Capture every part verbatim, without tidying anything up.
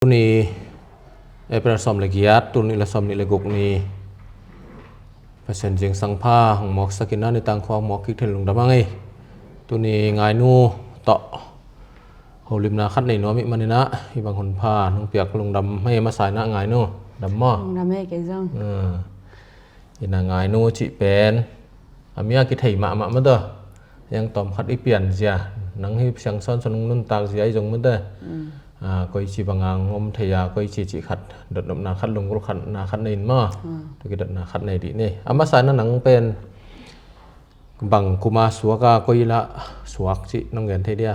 Tuni April sawm le giat, tul nih le sawm nih le guk ni Pasian zingsang pha hong mawksak in a, ni tangkhua hong mawk kik theih lungdam hang ei. Tuni Ngainu tawh holimna khat nei nuam ih manin a, hih bang hun pha nong piak lungdam hang ei. Masa in a Ngainu, dam maw? Lungdam ei, kei zong. Ina Ngainu cih pen a mi a kithei mahmah mah tawh, hiang tawm khat i pian zia, nang hi siangsawn sung nuntak zia i zong mah tawh, koici banga hong om thei a, koici cih khat, dotnopna khat, lunggulh khatna khat nei in maw? Tua kidotna khat nei dih ni. A masa in a nang pen bang kuma suak a, koi lah suak cih nong gen thei dia?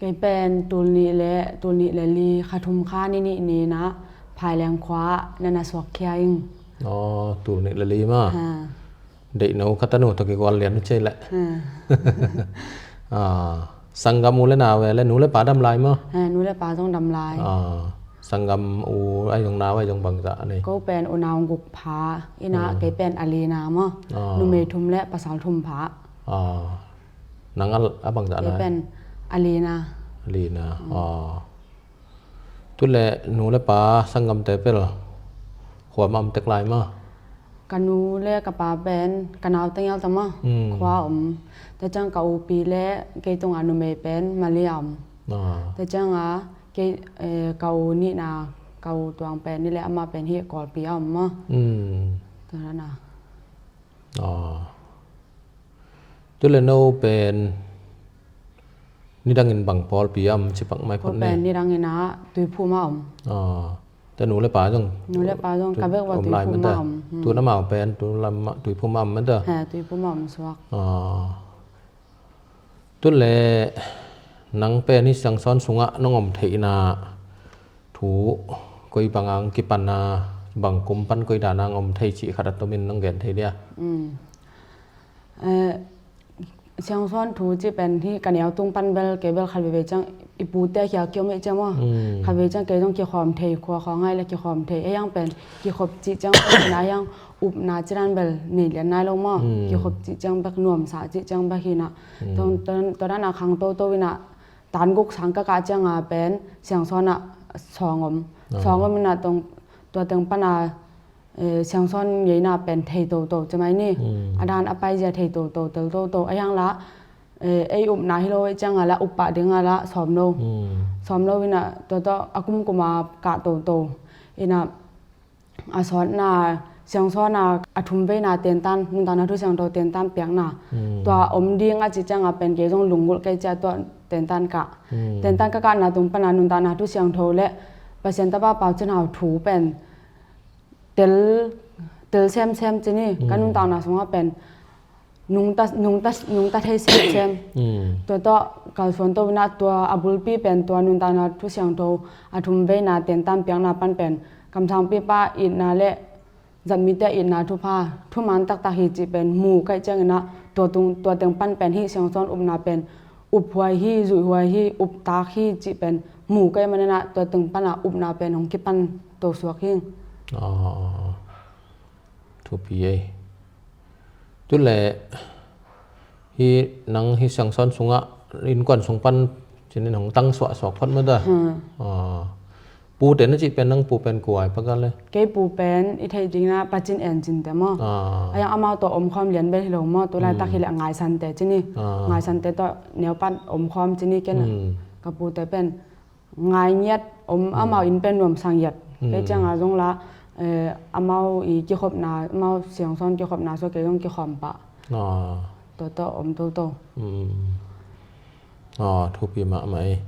Kei pen tul nih le, tul nih le li, kha thum kha ni nih ni-in a Phaileng khua ah na na suak khia ing. Aw, tul nih le li maw? Deihno ka tanu tawh kigual lian uh cei leh. Sanggam u le nau e le, nu le pa dam lai maw? Nu le pa zong dam lai. Sanggam u ai zong nau ai zong bangzah nei? Ko pen unau guk pha in a, kei pen a lina maw. Numei thum le pasal thum pha. Nang a bangzah na? Kei pen a lina. A lina. Tule nu le pa sanggamte pel khua mah om tek lai maw? Ka nu le ka pa pen ka nau teng ial ta maw? Khua om. Tua ciang ka upi le kei tungah numei pen Malia om. Tua ciangah kei, eh, ka u nihna, ka u tuang pen ni le amah pen hi Kawlpi a om maw? Tua na. Tule no pen nidangin bang pawlpi a om ci pak mai phot ne? Ko pen nidangin a Tuiphum a om. Te nu le pa zong? Nu le pa zong ka vek ua Tuiphum a om. Tu na mau pen tu lam Tuiphum a om mah ta? He, Tuiphum a om suak. Tule nang pen hi siangsawn sungah nong om theihna thu koi banga hong kipan a, bang kum pan koi dana hong om thei cih khat a tomin nong gen thei dia? Eh, siangsawn thu cih pen hi ka neu tung pan bel kei bel khat veivei ciang i pute a khia kiom ih ciang maw? Khat vei ciang kei zong kikhawm thei, khua khawng ai le kikhawm thei. A hiang pen kikhop cih ciang pen a hiang upna cidan bel nei lian nai lo maw? Kikhop cih ciang bek, nuamsa cih ciang bek hi na. Tua dana khang toto in a tan guk sang ka kah cianga pen siangsawn ah sawng om. Sawng om in a tua teng pana eh, siangsawn ngeina pen thei toto ci mai ni. A dan a paizia thei toto, tel toto. A hiang la, eh, ei upna hi lo ei cianga la, up pah dinga la sawm lo. Sawm lo in a tua tawh a kumkuma kah toto. In a a sawtna, siangsawn a a thum veina tentan, nuntakna thu siangtho tentan piakna. Tua om ding a ci cianga pen kei zong lunggulh kei cia tua tentan kah. Tentan ka kahna tung pana nuntakna thu siangtho le Pasian tapa Pau Cin Hau thu pen tel, tel semsem ci ni, ka nuntakna sungah pen nungta, nungta, nungta thei semsem. Tua tawh kalsuan to in a tua a bulpi pen tua nuntakna thu siangtho a thum veina tentan piakna pan pen kamsangpipa itna le zatmite itna thupha, thuman taktak hi cih pen mu kaih ciangin a tua tung, tua teng pan pen hi siangsawn upna pen uphuai hi, zuihhuai hi, uptak hi cih pen mu kaih manin a tua teng pana upna pen hong kipan to suak hi. Thupi ei. Tule hi nang hi siangsawn sungah innkuan sung pan cinin hong tang suahsuak phot mah ta? Pute na cih pen nang pu pen kua i pagal le? Kei pu pen i theih dingin a Pa Cin En Cin te maw? A hiang amau tawh omkhawm lian bel hi lo maw? Tu laitak hi le a Ngai San te ci ni. Ngai San te tawh neupat omkhawm ci ni ken. Ka pute pen ngai ngiat om, amau inn pen nuamsa ngiat. Kei cianga zong la, eh, amau i kikhopna, amau siangsawn kikhopna sua kei zong kikhawm pah. Toto om toto. Thupi mahmah ei.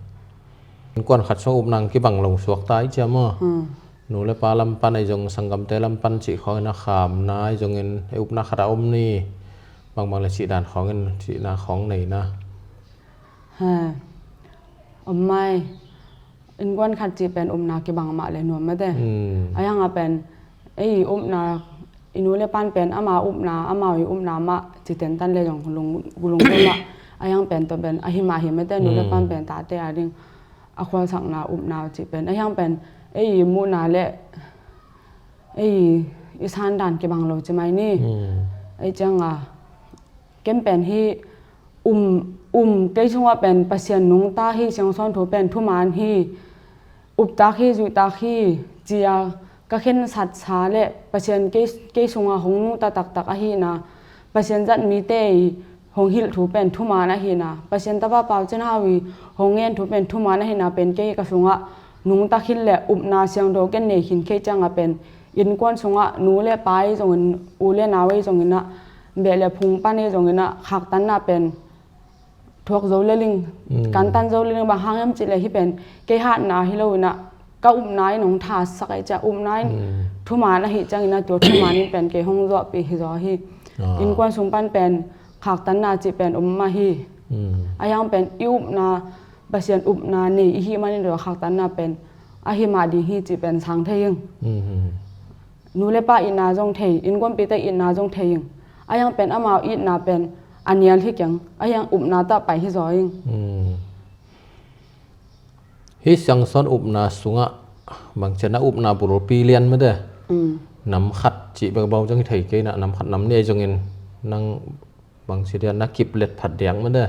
Innkuan khat sung upna kibang lo suak ta i cia maw? Nu le pa lam pan ei zong sanggamte lam pan cih khawngin a khamna ei zongin ei upna khat a om ni. Bangbang le cih dan khawngin cihna khawng neina. He, om mai. Innkuan khat cih pen upna kibang mah le nuam mate. A hiang a pen ei upna, i nu le pan pen ama upna, amau i upna mah ci tentan le zong lung, lungdam mah. A hiang pen tawh pen a hi mah hi mate, nu le pan pen tate a ding a khualsakna upna cih pen. A hiang pen ei i muhna le ei i sandan kibang lo ci mai ni. Ei cianga ken pen hi um, um kei sungah pen Pasian nungta hi, siangsawn thu pen thuman hi, uptak hi, zuihtak hi, ci-a ka khensatsa le Pasian kei, kei sungah hong nungta taktak ahihna, Pasian zat mite i hong hilh thu pen thuman ahihna, Pasian tapa Pau Cin Hau i hong ngen thu pen thuman ahihna pen kei ka sungah nungta khin le upna siangtho ken nei khin khei ciangah pen innkuan sungah nu le pa ei zongin, u le nau ei zongin ah, beh le phung pan ei zongin ah, khaktanna pen thuak zo le ling, kantan zo le ling, bang hang hiam cih leh hih pen kei hatna hi lo in ah, ka upna in hong thasak ei ciah, upna in thuman ahih ciangin ah, tua thuman in pen kei hong zuahpih hi zaw hi. Innkuan sung pan pen khaktanna cih pen om mah hi. Ahi hang pen i upna, Pasian upna nei i hih manin tua khaktanna pen ahi mah ding hi cih pen sang thei ing. Nu le pa itna zong thei, innkuanpihte itna zong thei ing. Ahi hang pen amau itna pen a nial hi keng, ahi hang upna tawh pai hi zaw ing. Hih siangsawn upna sungah bangci a, na upna bulpi lian mah de. Nam khat cih bek bau zong hi thei kei na, nam khat nam nih zongin nang bangci dia na kip let phat diak mah de.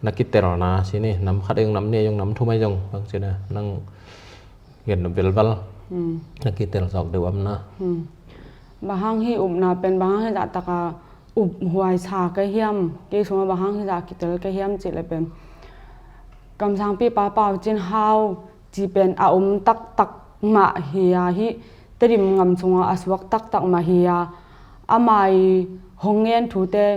Na kitelna ci ni, nam khat ei zong nam nih ei zong nam thum ei zong bangci dia nang gen na belbal. Na kitel zawk deuh am na. Bang hang hih upna pen bang hang hih zah taka uphuai sa ka hiam, kei sungah bang hang hih zah kitel ka hiam cih leh pen kamsangpipa Pau Cin Hau ci pen a om taktak mah hi a, hih Tedim ngam sungah a suak taktak mah hi a, ama i hong ngen thute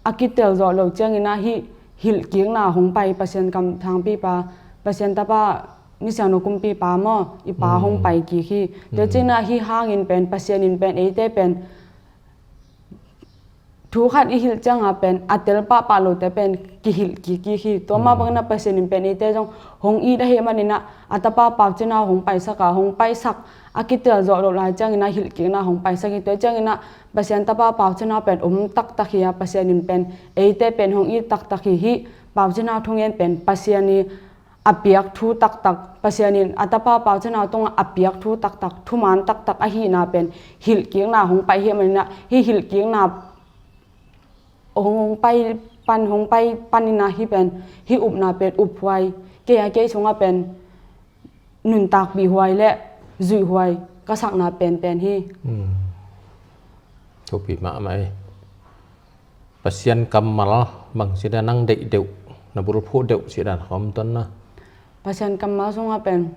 a kitel zawh loh ciangin ah hih hilhkikna hong pai, Pasian kamsangpipa, Pasian tapa, misiangtho kumpipa maw, i pa hong pai kik hi. Tua ciangin ah hih hangin pen Pasian in pen eite pen thu khat i hilh ciangah pen a tel pahpah lote pen kihilh kik kik hi. Tua mah bangin ah Pasian in pen eite zong hong it ahih manin ah, a tapa Pau Cin Hau hong paisak a, hong paisak a kitel zawh loh lai ciangin ah hilhkikna hong paisak hi. Tua ciangin ah Pasian tapa Pau Cin Hau pen om taktak hi a, Pasian in pen eite pen hong it taktak hi. Hih Pau Cin Hau thungen pen Pasian i a piak thu taktak, Pasian in a tapa Pau Cin Hau tungah a piak thu taktak, thuman taktak ahihna pen hilhkikna hong pai hi manin ah, hih hilhkikna hong, hong pai pan, hong pai panin ah hih pen, hih upna pen uphuai, kei a kei sungah pen nuntakpih huai le zuih huai ka sakna penpen hi. Thupi mahmah ei. Pasian kammal bangci dia nang deih deuh, na bulphuh deuh cih dan khawm tuan na. Pasian kammal sungah pen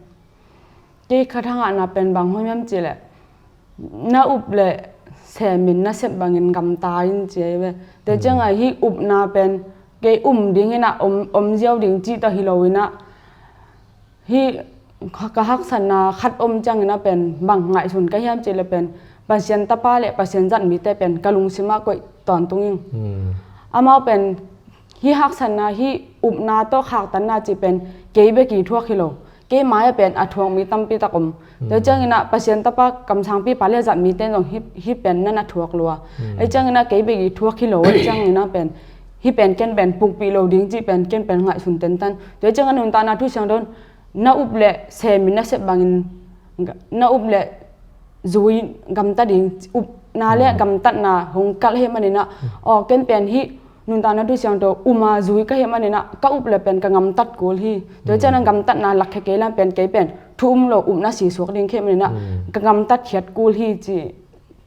kei ka thangahna pen bang hong hiam cih leh, na up le sem in, na sep bangin gamta in ci ei ve. Tua ciangah hih upna pen kei um ding in ah, om, om ziau ding cih tawh hi lo in ah, hih ka, ka haksatna khat om ciangin ah pen bang ngaihsun ka hiam cih leh pen Pasian tapa le Pasian zat mite pen ka lungsimah koih tawntung ing. Amau pen hih haksatna, hih upna tawh khaktanna cih pen kei bek i thuak hi lo, kei mai-ah pen a thuak mi tampi tak om. Tua ciangin ah Pasian tapa kamsangpipa le zat mite zong hih, hih pen nan a thuak lua. Ei ciangin ah kei bek i thuak hi lo, ei ciangin ah pen hih pen ken pen pukpih lo ding cih pen ken pen ngaihsun tentan. Tua ciangin ah nuntakna thu siangtho in na up le sem in, na sep bangin, na up le zui gamta ding, upna le gamtatna hong kalh ahih manin ah, aw, ken pen hih nuntakna thu siangtho um a zui ka hih manin ah, ka up le pen ka gamtat kul hi. Tua ciangin ah gamtatna lakkhia kei lam pen kei pen thu um lo upna si suak ding ka hih manin ah, ka gamtat khiat kul hi ci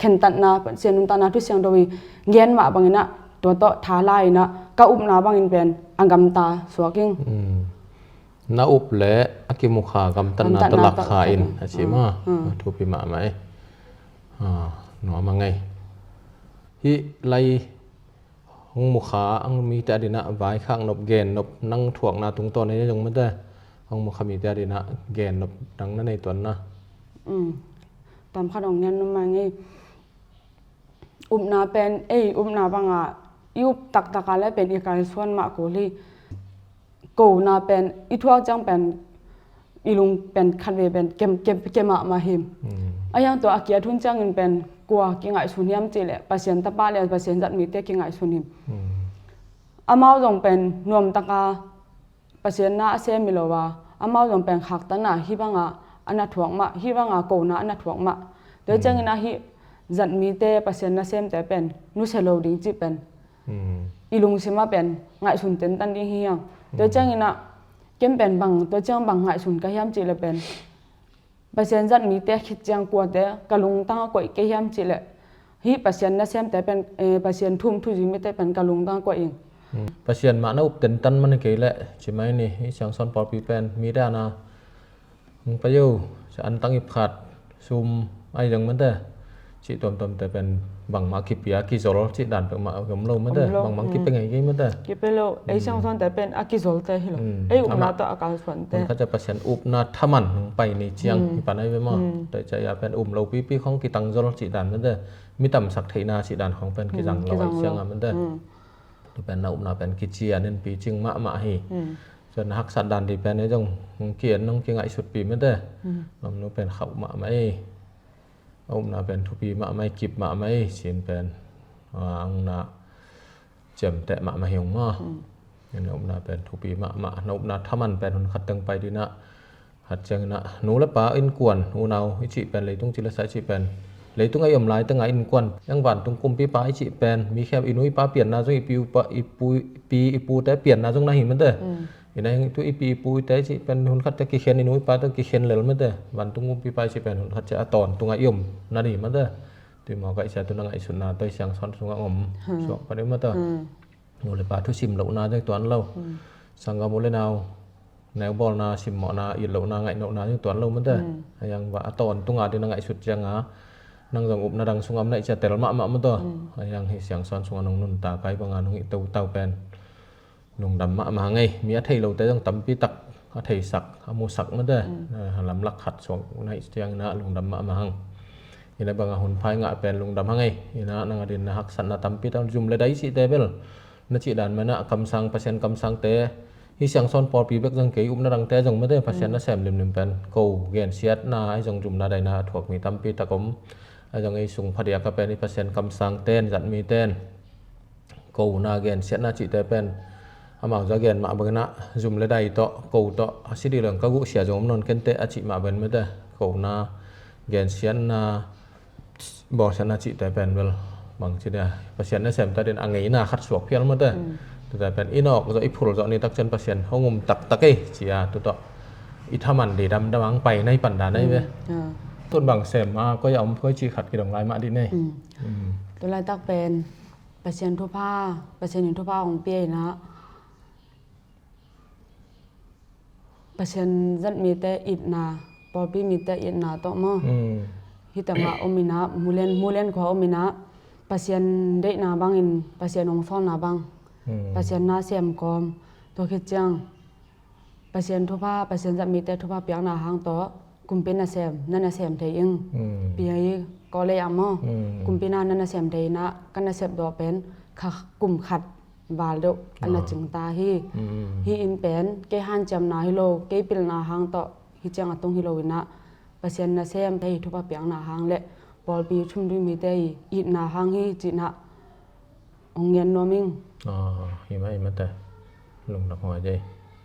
khentatna, Pasian nuntakna thu siangtho i gen mah bangin ah, tua tawh tha la in ah, ka upna bangin pen a gamta suak ing. Na up le a kimukha gamtatna tawh lakkhia in a ci maw. Thupi mahmah ei. Nuam a ngei. Hih lai hong mukha ang mite a dingin ah vaikhak nop, gen nop, nang thuakna tungtawn ei zong mah de, hong mukha mite a dingin ah gen nop dang na nei tuan na. Tam khat hong gen nuam a ngei. Upna pen ei upna bangah i up taktak a le pen i kalsuan mah kul hi. Kona pen i thuak ciang pen i lung pen khatvei pen kem, kem, kem mahmah hi. Ahi hang tua a kiat hun ciangin pen kua kingaihsun hiam cih leh Pasian tapa le Pasian zat mite kingaihsun hi. Amau zong pen nuamtaka Pasian na a sem hi lo a, amau zong pen khaktanna hih bangah a na thuak mah, hih bangah kona a na thuak mah. Tua ciangin ah hih zat mite, Pasian nasemte pen nusia lo ding cih pen i lungsimah pen ngaihsun tentan ding hi hang. Tua ciangin ah ken pen bang, tua ciang bang ngaihsun ka hiam cih leh pen Pasian zat mite khit ciang kuate ka lungtang a koih kei hiam cih leh, hih Pasian nasemte pen, eh, Pasian thu um thuzi mite pen ka lungtang a koih ing. Pasian mah na up tentan man kei leh ci mai ni, hih Siangsawn pawlpi pen mite ana hong pai o, antang ip khat, sum, ahi zong mate, cih tuamtuamte pen bangmah kipia kizol cih dan peuhmah om lo mate, bangmah kipe ngei kei mate. Kipe lo, ei Siangsawnte pen a kizolte hi lo. Ei upna tawh a kalsuante. Hun khat ciang Pasian upna thaman hong pai ni ciang hi pan ahi ve maw. Tua ciang a pen um lo pipi khong kitangzol cih dan mate, mi tamsak theihna cih dan khong pen kizang lo ahi ciang a mate. Tu pen na upna pen kician in picing mahmah hi. Cun na haksat dan dih pen ei zong hong ki-en hong kingaihsutpi mate. Mamnu pen khauh mahmah ei. A upna pen thupi mahmah ei, kip mahmah ei, cin pen a hong na ciamteh mahmah hi hong maw. Na upna pen thupi mahmah, na upna thaman pen hun khat teng pai dinah, khat cianginah nu le pa innkuan, unau i cih pen, leitung ci le sa i cih pen, leitung a i om lai tengah innkuan, eng vantung kumpipa i cih pen mi khempeuh i nu i pa pianna zong, i pi i pute pianna zong na hi mate. Ina hing tu i pi i pute i cih pen hun khat teh kikhen, i nu i pa teh kikhen lel mate. Vantung kumpipa i cih pen hun khat ciang a tawntungah i om na ni mate. Tui mawk a i cia tu na ngaihsutna tawh i Siangsawn sungah om suak pan i mate. Nu le pa thusim lohna zong tuan lo. Sanggam u le nau neubawlna, simmawhna, it lohna, ngaih lohna zong tuan lo mate. A yang va a tawntunga ding na ngaihsut cianga nang zong upna dang sungam na i cia tel mahmah mate. A yang hih Siangsawn sunga nong nuntak ai banga nong hih totau pen lungdam mahmah hang ei. Mi a thei lote zong tampi tak a theisak, a musak mate. A lamlak khat suak na hih ciangina lungdam mahmah hang. Ina banga hun pha i ngah pen lungdam hang ei. Ina nang a din na haksatna tampi tak zum le dai cihte bel na cih dan mana kamsang, Pasian kamsangte, hih Siangsawn pawlpi bek zong kei, upna dangte zong mate, Pasian nasem limlim pen ko gensiatna ahi zong zumna daina a thuak mi tampi tak om. Ahi zong ei sung phadiak a pen hih Pasian kamsangten, zatmiten kona gensiatna cihte pen amau za gen mah bangina zum le dai tawh, ko tawh a si dih leng ka guhsia zong om nawn kenteh a cih mah bangin mate. Kona gensiatna, bawlsiatna cihte pen bel bangci dia, Pasian nasemte din a ngeina khat suak phial mate. Tute pen i nawk zawh, i phul zawh ni tak cian Pasian hong um taktak ei cia tu tawh i thaman dih damdam ang pai na i pan dan ei ve. Tun bang sem a koi a om koi cih khat kidong lai mah dih nei. Tu laitak pen Pasian thupha, Pasian in thupha hong pia ina Pasian zat mite itna, pawlpi mite itna tawh maw. Hih tengah om ina, mulen, mulen khua om ina, Pasian deihna bangin, Pasian hong sawlna bang, Pasian na sem kawm, tua khit ciang Pasian thupha, Pasian zat mite thupha piakna hang tawh kumpi nasem na nasem thei ing. Pi hi kawlei ah maw. Kumpi na na nasem thei ina, ka nasep dawh pen kha kum khat val deuh a na cingta hi. Hih in pen kei hanciamna hi lo, kei pilna hang tawh hih ciang a tung hi lo ina, Pasian nasem thei hi thupha piakna hang le pawlpi thum dui mite hi itna hang hi cihna hong ngen nuam ing. Hi mah, hi mah te. Lungdam huai dei.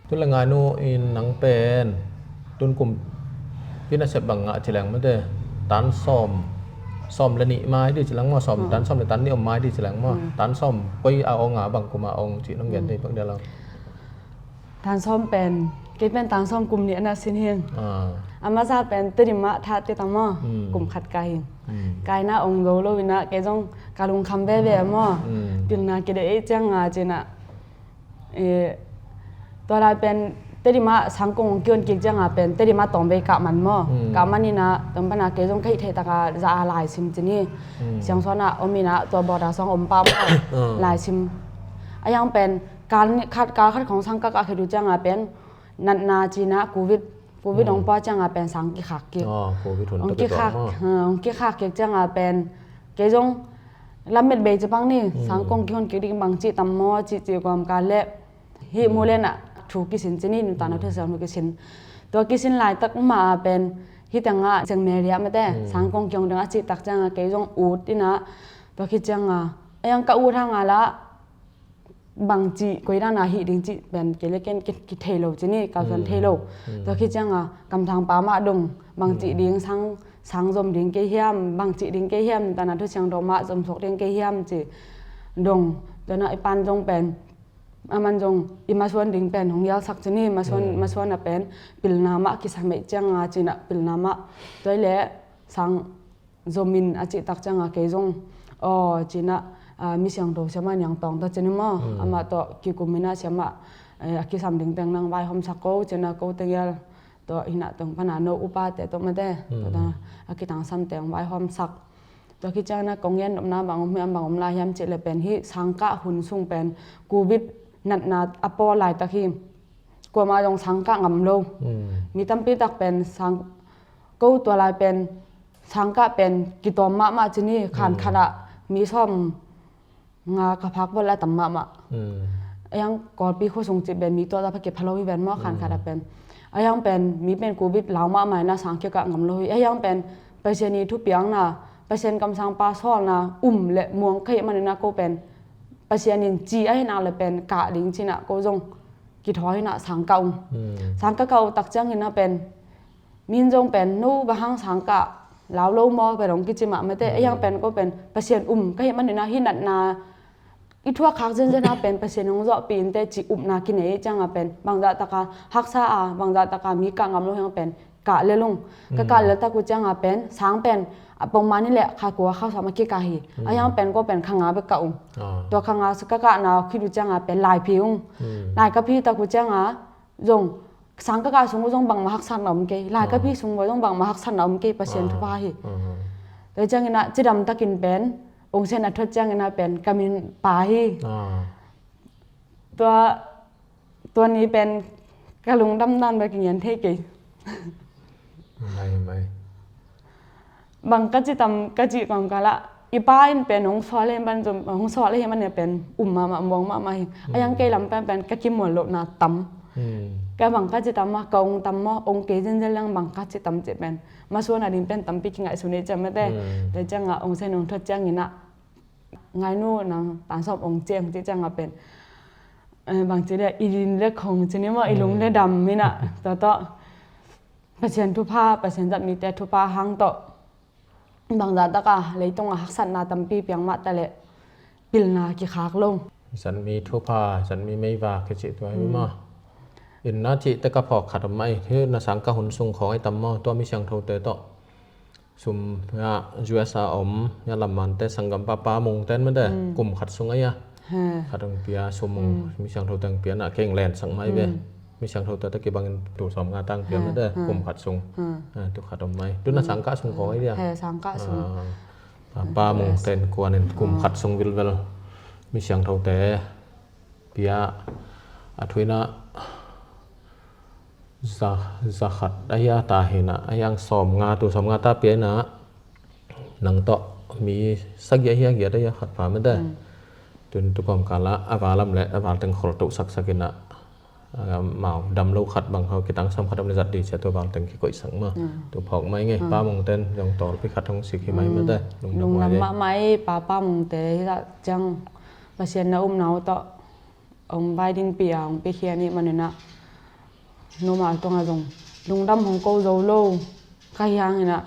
Tu le ngainu in nang pen tun kumpi nasep bang ngah ci leng mate, tan sawm, sawm le nih mai di ci leng maw, sawm, tan sawm le tan nih om mai di ci leng maw, tan sawm koi a ong a bang kum a ong ci nong gen thei pak dia lo. Tan sawm pen, kei pen tan sawm kum nih a na sin hing. A masa pen Tedim ah tha te ta maw, kum khat ka hing. Kaina ong zo lo ina kei zong ka lungkham veve maw. Pilna kide ei cianga cina. Tua lai pen Tedim ah sangkong ong kion kik cianga pen Tedim ah tawmvei kah man maw. Kah man ina tawm pana kei zong ka hih theih taka za a laisim cini. Siangsawn ah om ina tua bawda sawng om pa maw. Laisim a yang pen kal khat, kal khat khong sang ka kah khit uh cianga pen natna cina covid, covid ong pua cianga pen sang kikhak kik. Ong kikhak, ong kikhak kik cianga pen kei zong lammet bei ci pang ni, sangkong kihon kik ding bang ci tam maw ci ci gawm ka le. Hih mulen ah thu kisin cini, nuntakna thusiam thu kisin. Tua kisin laitak ma a pen hih tengah Seng Meria mate sangkong kihong ding a ci tak cianga kei zong ut ina. Tua khit cianga a yang ka ut hanga la bangci koi dana hih ding cih pen kei le ken kithei lo cini, kalsuan thei lo. Tua khit cianga kamsang pa mah dong bangci ding sang, sang zom ding kei hiam, bangci ding kei hiam, tana thusiang dong mah zom suak ding kei hiam ci dong. Tuana i pan zong pen Aman zong i masuan ding pen hong hialsak ci ni, masuan, masuan a pen pilna mah kisam ei cianga cinah pilna mah. Tua i leh sang zomin a cihtak cianga kei zong aw cinah, ah, mi siangtho siamah Niang Tawng ta cini maw, amah tawh kikuminah siamah, eh, a kisam ding teng nang vaihawmsak ko cinah ko teng hial tawh hinah tong pana no upate tawh mate tawh a kitangsam teng vaihawmsak. Tua khit ciangin a kong gen nopna bang om hiam, bang om lai hiam cih le pen hih sangkah hun sung pen covid natna a pawl laitak hi. Kuamah zong sangkah ngam lo. Mi tampi tak pen sang, ko tua lai pen sangkah pen kitawm mahmah ci ni, khan khatah mi sawm nga ka phak bawlh a tam mahmah. A hiang Kawlpi khua sung cih pen mi tuah zah pha kipha lo hi ven maw, khan khatah pen. A hiang pen mi pen covid lau mahmah inah sang kikah ngam lo hi. A hiang pen Pasian i thupiakna, Pasian kamsangpa sawlna um le muang ka hih maninah ko pen Pasian in ci a hinah le pen kah ding cinah ko zong kithawi hinah sangkah ung. Sangkah kah uh tak cianginah pen min zong pen no bang hang sangkah lau lo maw pen hong kici mah mate. A hiang pen ko pen Pasian um ka hih maninah hih natna i thuak khak zenzen a pen Pasian hong zawhpih inte ci upna kinei cianga pen bangzah taka haksa a, bangzah taka mi kah ngam lo hiang pen kah lel ung. Ka kah lel tak uh cianga pen sang pen a pongmani le kha kua kha sawm a kikah hi. A hiang pen ko pen kha nga bek kah ung. Tua kha nga ka kahna khit uh cianga pen lai phi ung. Lai ka phi tak uh cianga zong sang ka kah sung uh zong bangmah haksatna om kei, lai ka phi sung uh zong bangmah haksatna om kei, Pasian thupha hi. Tua cianginah cidam takin pen ong sen a thuat cianginah pen ka min Pa hi. Tua, tua ni pen ka lungdam dan bel kingen thei kei. Mai, mai. Bang ka ci tam ka cih kawmkal ah i pa in pen hong sawl ahih man zong, hong sawl ahih man pen um mahmah, muang mahmah hi. A hiang kei lam pen pen ka kimual lohna tam. Ka bang ka ci tam maw, ka ong tam maw, ong kei zenzen leng bang ka ci tam cih pen masuan a ding pen tampi kingaihsun ei ciang mate. Tua ciangah ong sen ong thuat cianginah ngainu nang tansawm ong ciang cih ciangah pen, eh, bang ci le i lin le khong ci ni maw, i lung le dam inah tua tawh Pasian thupha, Pasian zat mite thupha hang tawh bangzah taka leitungah haksatna tampi piang mah ta leh pilna kikhak lo. Zat mi thupha, zat mi meivak kici tua hi maw. Inna cihte ka phawk khat om mah hi. Hih na sangkah hun sung khawng i tam maw, tua mi siangthote tawh sum a U S A om a, lamante sanggampa Pa Mung ten mate kum khat sung a ia khat hong pia, sum mi siangthote hong pia na keng lensak mai ve. Mi siangthote ta kibangin tul sawm nga tang pia mate kum khat sung. Tu khat om mai. Tu na sangkah sung khawng a ia. He, sangkah sung. Pa Mung ten kuanin kum khat sung vilvel mi siangthote pia a thuina za, za khat a hia ta hina a hiang sawm nga, tul sawm nga ta pia ina nang tawh mi sagih a hia giat a hia khat pha mate. Tun tu kawmkal ah a valam le a valteng khol toh saksak ina mau dam lo khat bang ho kitangsam khat om le zat di cia tu valteng kikoihsak ma. Tu phawk mai ngei. Pa Mung ten zong tawlpi khat hong sik hi mai mate. Lungdam mahmah ei, Pa, Pa Mung te hi zah ciang Pasian na umna uh tawh ong vai dingpi a ong pikhia nih maninah nomal tungah zong lungdam hong ko zo lo ka hi hanginah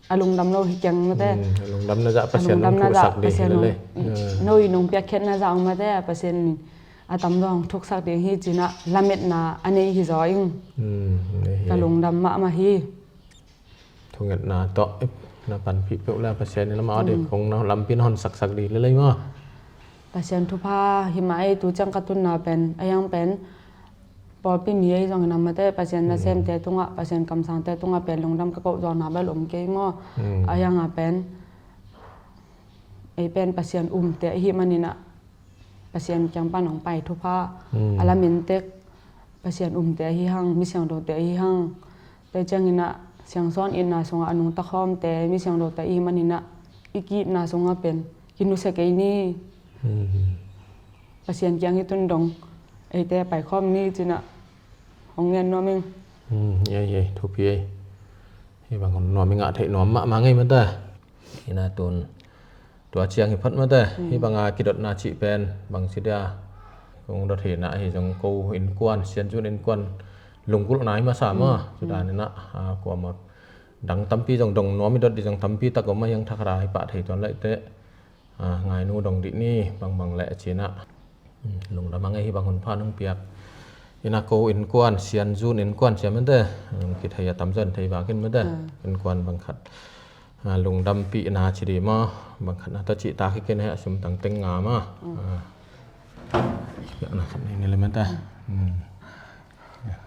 a lungdam lo hi keng mate. A lungdam na zah Pasian hong thuksak ding hi lele. No i nong piakkhiatna zah ong mate a Pasian a tamzaw hong thuksak ding hi cinah lametna a nei hi zaw ing. Ka lungdam mahmah hi. Thungetna tawh na panpih peuh le Pasian in amah a ding kong na lampi na hon saksak ding lelei maw? Pasian thupha hi mah ei. Tu ciang ka tunna pen a hiang pen pawlpi mi ei zongin a mate Pasian nasemte tungah, Pasian kamsangte tungah pen lungdam ka koh zawhna bel om kei maw? A hiang a pen ei pen Pasian umte ahi maninah Pasian kiang pan hong pai thupha a lamen tek Pasian umte ahi hang, mi siangthote ahi hang. Tua cianginah siangsawn itna sungah a nungta khawmte mi siangthote ahi maninah i ki-itna sungah pen kinusia kei ni. Pasian kiang i tun dong eite paikhawm ni cinah hong ngen nuam ing. Ei, ei, thupi ei. Hih bang hong nuam i ngah theih nuam mahmah ngei mate. Hina tun tua ciang hi phat mate. Hih banga kidotna cih pen bang ci dia kong dot hina ahi zong ko innkuan, Sian Zun innkuan lunggulhna hi masa maw? Cudaninah kuamah dang tampi zong dong nuam i dot dih zong tampi tak om a hiang thakhat a hi pah thei tuan laih teh. Ngainu dong dih ni bangbang leh cinah Lungdam a ngei hi bang hun pha nong piak. Ina ko innkuan, Sian Zun innkuan sia mete. Kithei a tamzaw in thei vakin mete. Innkuan bang khat lungdampihna ci dih maw, bang khat na ta cih tak hi ken he a sum tang teng nga maw. Piakna khat nei ni le mete.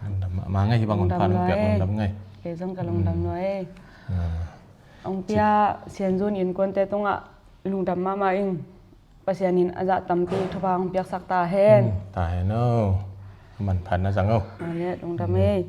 Lungdam mahmah ngei hi bang hun pha nong piak, lungdam ngei. Kei zong ka lungdam nuai. Ong pia Sian Zun innkuante tungah lungdam mahmah ing. Pasian in a zah tampi thupha hong piaksak ta hen. Ta hen o. Manpha na zang o. Lungdam ei.